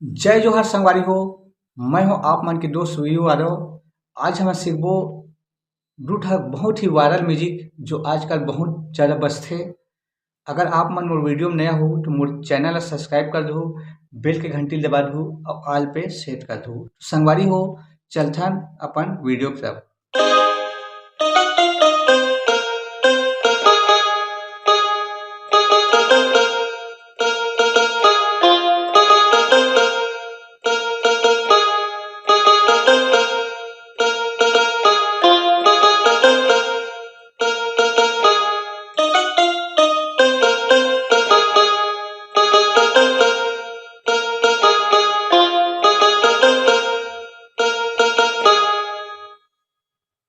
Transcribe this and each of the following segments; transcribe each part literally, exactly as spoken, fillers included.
जय जोहार संगवारी हो, मैं हूं आप मन के दोस्त वीरू यादव। आज हम सीखबो दू ठा बहुत ही वायरल म्यूजिक, जो आजकल बहुत ज्यादा बजथे। अगर आप मन मोर वीडियो में नया हो तो मोर चैनल ला सब्सक्राइब कर दू, बेल के घंटी दबा दू और ऑल पे सेट कर दू। संगवारी हो, चलथन अपन वीडियो की तरफ।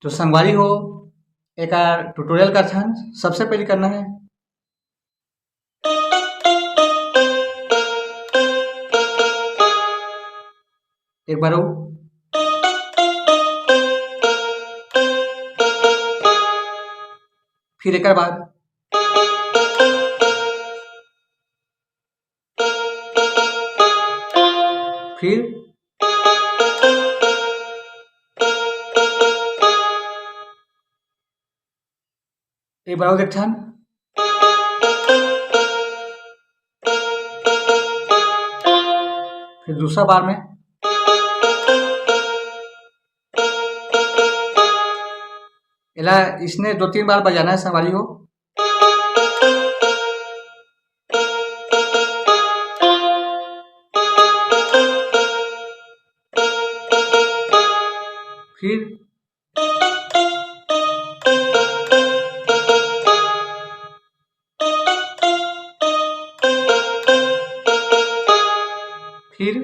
तो संगवारी हो, एकर ट्यूटोरियल करथन। सबसे पहले करना है, एक बार वो, फिर एकर बाद, फिर एक बार और देखथन, फिर दूसरा बार में एला इसने दो तीन बार बजाना है संगवारी हो। फिर फिर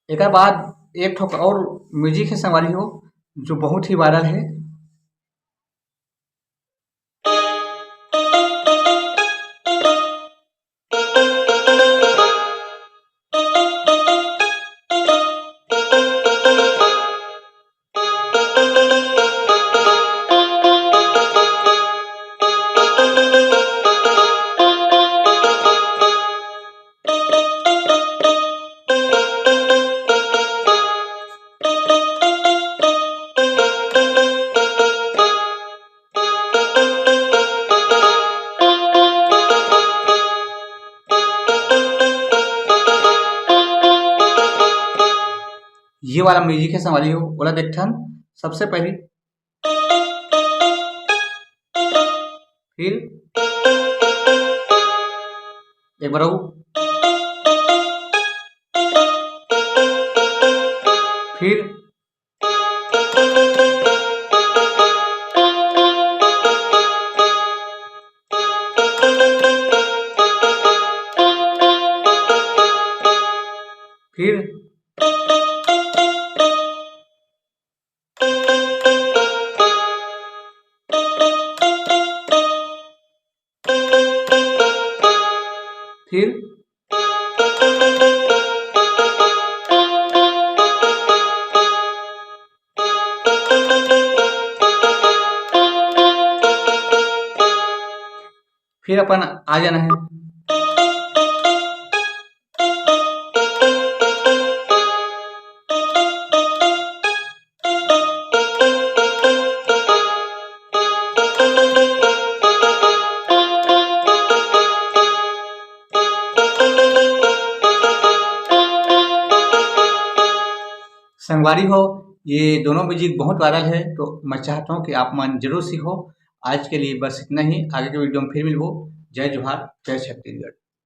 एकर बाद एक ठो और म्यूजिक है संगवारी हो, जो बहुत ही वायरल है। ये वाला म्यूजिक है संगवारी हो, ओला देखथन। सबसे पहले फिर एक बार और, फिर फिर फिर फिर अपन आ जाना है। संगवारी हो, ये दोनों म्यूजिक बहुत वायरल है, तो मैं चाहता हूँ कि आप मन जरूर सीखो। आज के लिए बस इतना ही, आगे के वीडियो में फिर मिलबो। जय जोहार, जय छत्तीसगढ़।